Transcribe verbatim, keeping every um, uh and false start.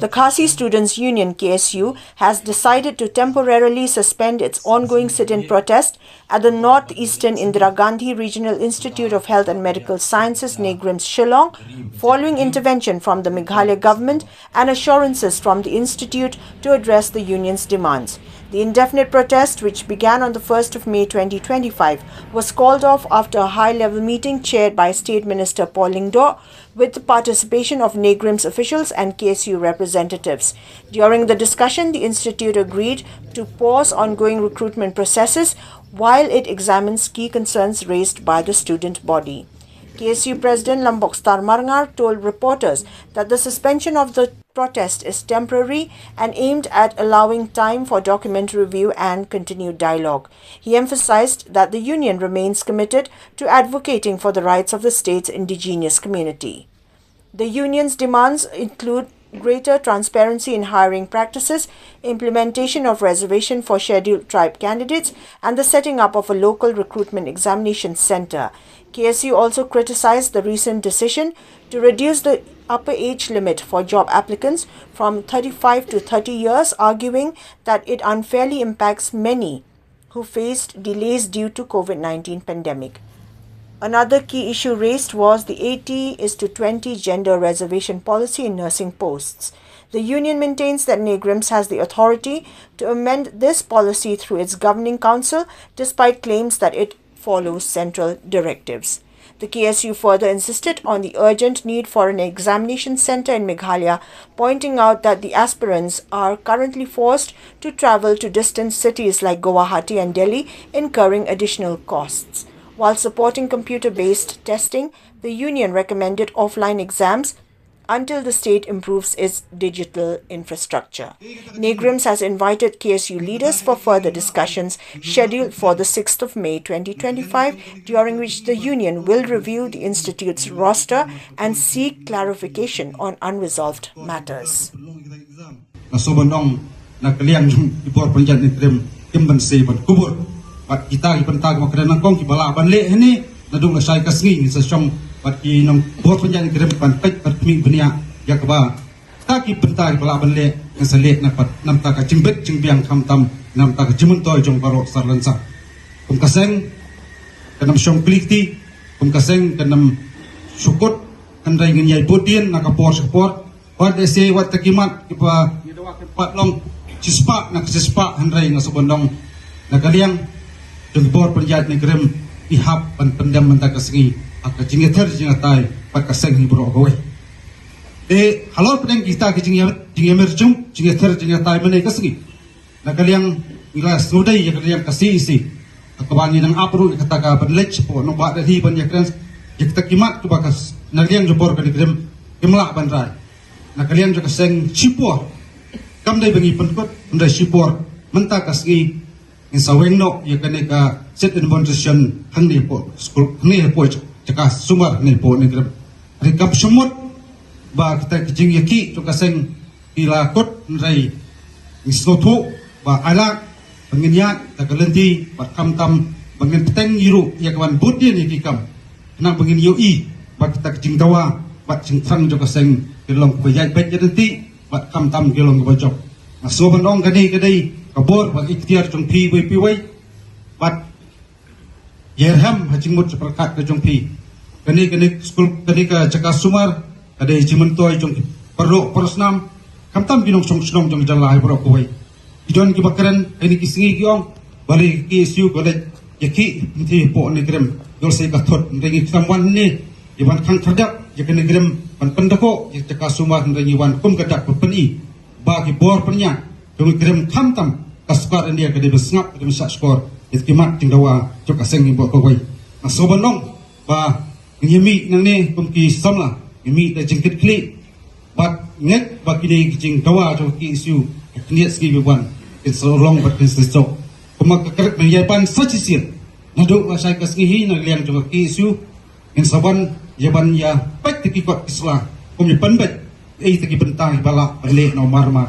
The Khasi Students Union, K S U, has decided to temporarily suspend its ongoing sit-in protest at the Northeastern Indira Gandhi Regional Institute of Health and Medical Sciences, NEIGRIHMS, Shillong, following intervention from the Meghalaya government and assurances from the institute to address the union's demands. The indefinite protest, which began on the first of May twenty twenty-five, was called off after a high-level meeting chaired by State Minister Paul Lyngdoh, with the participation of NEIGRIHMS officials and K S U representatives. During the discussion, the institute agreed to pause ongoing recruitment processes while it examines key concerns raised by the student body. K S U President Lambok Star Marngar told reporters that the suspension of the protest is temporary and aimed at allowing time for document review and continued dialogue. He emphasized that the union remains committed to advocating for the rights of the state's indigenous community. The union's demands include greater transparency in hiring practices, implementation of reservation for scheduled tribe candidates, and the setting up of a local recruitment examination center. K S U also criticized the recent decision to reduce the upper age limit for job applicants from thirty-five to thirty years, arguing that it unfairly impacts many who faced delays due to COVID nineteen pandemic. Another key issue raised was the eighty is to twenty gender reservation policy in nursing posts. The union maintains that NEIGRIHMS has the authority to amend this policy through its governing council, despite claims that it follows central directives. The K S U further insisted on the urgent need for an examination center in Meghalaya, pointing out that the aspirants are currently forced to travel to distant cities like Guwahati and Delhi, incurring additional costs. While supporting computer-based testing, the union recommended offline exams until the state improves its digital infrastructure. NEIGRIHMS has invited K S U leaders for further discussions scheduled for the sixth of May twenty twenty-five, during which the union will review the institute's roster and seek clarification on unresolved matters. Na soban ong na ka liang jong i bor pynjat NEIGRIHMS kim ban se ban kubur. Bad kita ki bynta ki ba kren nangkong ki ba lah ban leh hini, na dung la shai ka sngi ngin sa shong bad ki nong bor pynjat NEIGRIHMS ban peit bad khmih bniah ïa kaba kita ki bynta ki ba lah ban leh ngin sa leh na pat namta ka jingbit jingbiang khamtam namta ka jingmyntoi jong baroh sar lynsan. Kum ka seng kan ym shong kli kti, kum ka seng kan ym shu kut, hynrei ngin ïai bud dien na ka por sha ka por. Wat da se wat ta ki mat ki ba ngi dawa ki pat long shispah na ka shispah, hynrei nga sngewbha ban ong na ka liang jong ki bor pynjat NEIGRIHMS i hap ban pyndem mynta ka sngi ha ka jingïather jingïatai bad ka seng hi baroh kawei. Te halor pdeng kita ki jingïa- jingïamir jong jingïather jingïatai mynne ka sngi, na ka liang ngi la sngewdei ïa ka liang ka C E C ha kaba ngi nang ap ruh ïa kata ka ban leit shapoh nongbah Delhi ban ïakren ïa kata ki mat kiba ka s- na liang jong bor ka NEIGRIHMS kim lah ban rai. Na ka liang jong ka seng shipor kam dei ba ngi pynkut, hynrei shipor mynta ka sngi ngin sa weng noh ïa kane ka sit-in demonstration hangne hapoh skul, hangne hapoh jaka sumar hangne hapoh NEIGRIHMS. Hynrei kam shym mut ba kita ki jingïakhih jong ka seng ki la kut, hynrei ngi sngewthuh ba ailad ba ngin ïaid da ka lynti bad khamtam ba ngin bteng ïa ruh ïa ka ban bud dien ïa ki kam, khnang ba ngin ïohi ba kita ki jingdawa bad jingthrang jong ka seng ki long kiba ïaid beit ïaid ryntih bad khamtam ki long kiba jop. Nga sngewbha ban ong kane ka dei ka bor bad ikhtiar jong phi wei phi wei bad ïarhem ha jingmut jingpyrkhat ka jong phi. Kane kane skul kane ka jaka sumar ka dei jingmyntoi jong ki paralok parasnam khamtam ki nongshong shnong jong ka jylla hi baroh kawei. Ki don kiba kren ha kine ki sngi ki ong balei ka K S U ka leit ïakhih hynrei hapoh NEIGRIHMS, ïoh lehse ka thut, hynrei ngi khlem wan hangne ïa ban khang khyrdep ïa ka NEIGRIHMS ban pyndakoh ïa ka jaka sumar, hynrei ngi wan kum ka dak ba pyni ba ki bor pynïaid jong NEIGRIHMS khamtam ka sorkar India ka dei ban sngap, ka dei ban shahshkor ïa ki mat jingdawa jong ka seng hi baroh kawei. Nga sngewbha ban ong ba ngin ïa mih nangne kum ki samla, ngin mih da jingkitkhlieh bad ngeit ba kine ki jingdawa jong ka K S U ha ki khyndiat sngi ba wan kin sa long bad kin sa jop. Kumba ka kyrpad ngi ïa pan sa shisien naduh lashai ka sngi hi na liang jong ka K S U, ngin sa wan ïa ban ïa peit da ki kot ki sla kum ïa pynbeit ei ta ki bynta kiba lah ban leh na u marmar.